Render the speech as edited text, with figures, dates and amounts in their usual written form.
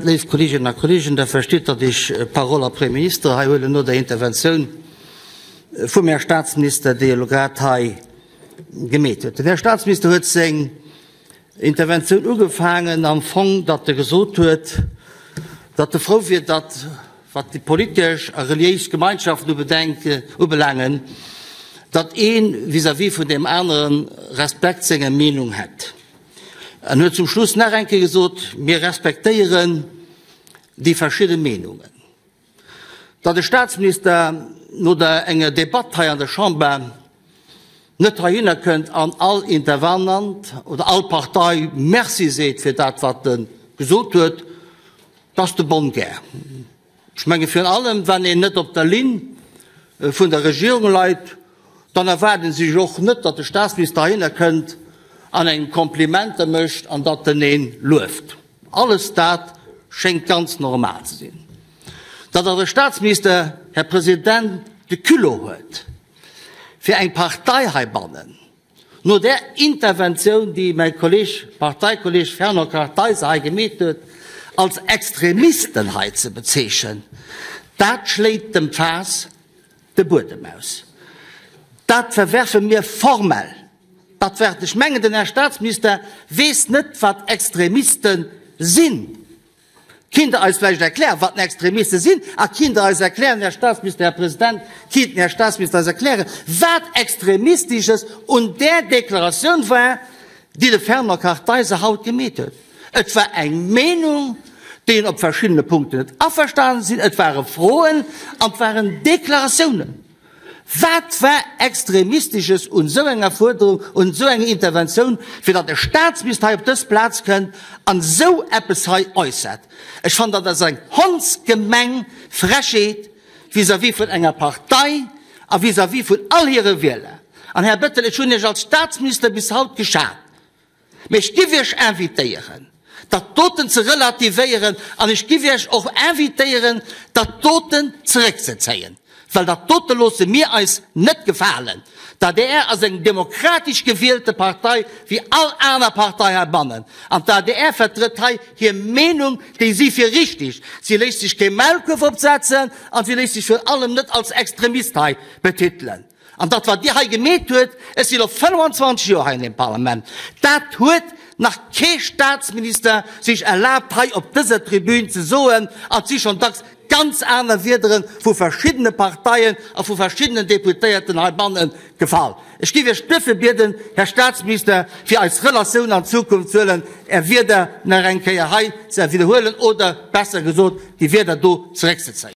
Léif Kolleeginnen a Kolleegen, Der verstitt, datt ech d'Parole après ministre hei huelen no der Interventioun vum Här Statsminister, déi elo grad hei gemeet huet. Den Här Statsminister huet seng Interventioun ugefaangen am Fong, datt e gesot huet, datt e frou wier, datt, wat déi politesch a reliéis Gemeinschaften ubelaangen, datt ee vis-à-vis vun deem anere Respekt senger Meenung hätt. En huet zum Schluss nach eng Kéier gesot, Mir respektéieren déi verschidde Meenungen. Datt e Statsminister no der enger Debatt hei an der Chamber net heihinner kënnt an all Intervenant oder all Partei Merci seet fir dat, wat e gesot huet, dat ass de bonne guerre. Ech menge virun allem, wann een net op der Linn vun der Regierung leit, dann erwaarden si sech och net, datt de Staatsminister heihinner kënnt an engem Komplimenter mécht an datt en een lueft. Alles dat schéngt ganz normal ze sinn. Datt awer e Staatsminister, Här President, de Culot huet, fir eng Partei heibannen, No där Interventioun, déi mäi Kolleg, Parteikolleg Fernand Kartheiser hei gemeet huet, als Extremisten hei ze bezeechen, dat schléit dem Faass de Buedem aus. Dat verwerfe mir formell. Dat wäert, ech mengen, den Här Statsminister weess net, wat Extremiste sinn. Kinnt Der eis vläicht erklären, wat Extremiste sinn? A kinnt Der eis erklären, Här Statsminister, Här President, kinnt den Här Statsminister eis erklären, wat Extremistisches un där Deklaratioun war, déi de Fernand Kartheiser haut gemeet huet? Et war eng Meenung, déi en op verschiddene Punkten net averstanen sinn. Et ware Froen an et waren Deklaratiounen. Wat war Extremistisches un esou enger Fuerderung, un esou enger Interventioun, fir datt e Staatsminister hei op dës Plaz kënnt an esou eppes hei äussert? Ech fannen, dat ass eng hondsgemeng Frechheet vis-à-vis vun enger Partei a vis-à-vis vun all hire Wieler. An, Här Bettel, ech hunn Iech als Staatsminister bis haut geschat. Mee ech giff Iech invitéieren, dat doten ze relativéieren an ech giff Iech och invitéieren, dat doten zeréckzezéien, well dat dote loosse mir eis net gefalen. D'adr ass eng demokratesch gewielte Partei wéi all aner Partei heibannen an d'adr vertrëtt hei hir Meenung, déi si fir richtig. Si léisst sech kee Maulkuerf opsetzen an si léisst sech virun allem net als Extremist hei betitelen. An dat, wat Dir hei gemeet huet, ech si lo 25 Joer hei an deem Parlament, dat huet nach kee Statsminister sech erlaabt, hei op dëser Tribün ze soen. A et si schonn dacks ganz aner Wiedere vu verschiddene Parteien a vu verschiddenen Deputéierten heibanne gefall. Ech géif Iech duerfir bieden, Här Statsminister, fir eis Relatioun an Zukunft ze huelen, Är Wierder nach eng Kéier hei ze widderhuelen oder, besser gesot, déi Wierder do zeréckzezéien.